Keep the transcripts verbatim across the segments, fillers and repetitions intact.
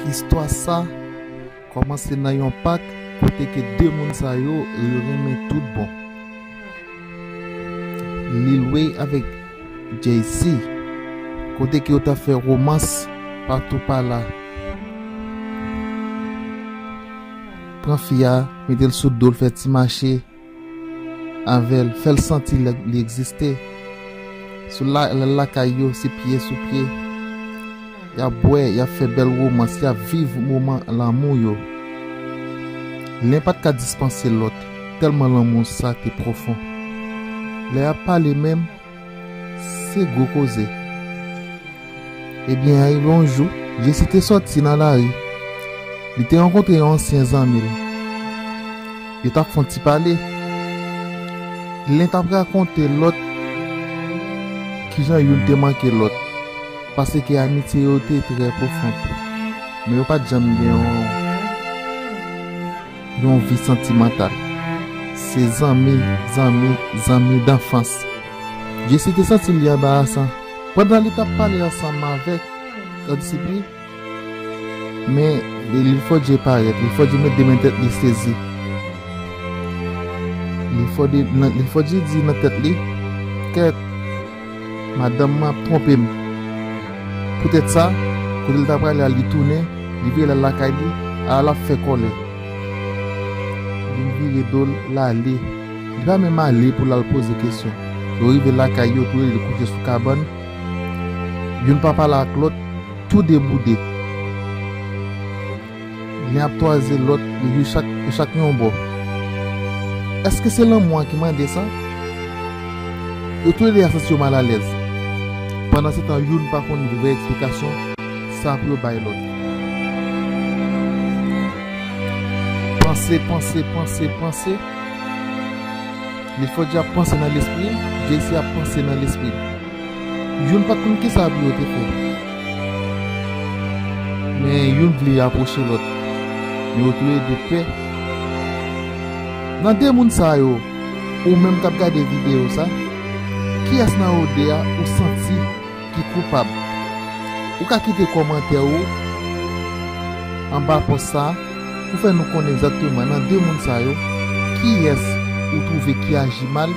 Istwa sa kòmanse nan yon pak kote ke de moun sa yo, yo renmen tout bon. Lil Wayne avèk Jay-Z, kote ke yo t ap fè womans patou pala. Pran fi a, mete l sou do l, fè ti mache avè l, fè l santi li, li egziste. Sou la, l al lakay yo, se pye sou pye. Y ap bwè, y ap fè bèl womans, y ap viv moman lanmou yo. Len pa t ka dispanse lòt, tèlman lanmou sa te pwofon. Lè y ap pale menm, se gwo koze. Ebyen, rive yon jou, Jay-Z te sòti nan lari. Li te rankontre yon ansyen zanmi l. Yo t ap fè yon ti pale. Len t ap rakonte lòt kijan youn te manke lòt, paske amitye yo te trè pwofon. Men yo pa t janm gen yon, yon vi santimantal. Se zanmi, zanmi, zanmi danfans. Jay-Z te santi li anbarasan pandan li t ap pale ansanm avèk Odyssey P. Men Lil Fodjay parèt, Lil Fodjay met de men tèt li, sezi. Lil Fodjay, nan, Lil Fodjay di nan tèt li, kèt, madanm mwen ap twonpe m. Poutèt sa, kote l ta prale a, li tounen, li vire l al lakay li, a l ap fè kòlè. Li vire do l, l ale. Li pa menm ale pou l al poze kesyon. Yo rive lakay yo, tou le de kouche sou kabann. Youn pa pale ak lòt, tou de boude. Len ap twaze lòt, yo chak, yo chak yon bò. Èske se lanmou an ki mande sa? Yo tou le de a santi yo malalèz. Pandansetan, youn pa konn vrè eksplikasyon sa pou yo bay lòt. Panse, panse, panse, panse. Lil Fodjay ap panse nan lespri l, Jay-Z ap panse nan lespri l. Youn pa t konn kisa pou yo te fè. Men youn vle apwoche lòt. Men yo tou le de pè. Nan de moun sa yo, ou menm k ap gade videyo sa, kiyès nan yo de a ou santi ki koupab? Ou ka kite kòmantè ou anba pòs sa pou fè nou konnen egzakteman nan de moun sa yo, kiyès ou twouve ki aji mal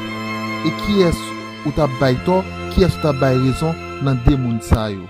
e kiyès ou t ap bay tò, kiyès ou t ap bay rezon nan de moun sa yo.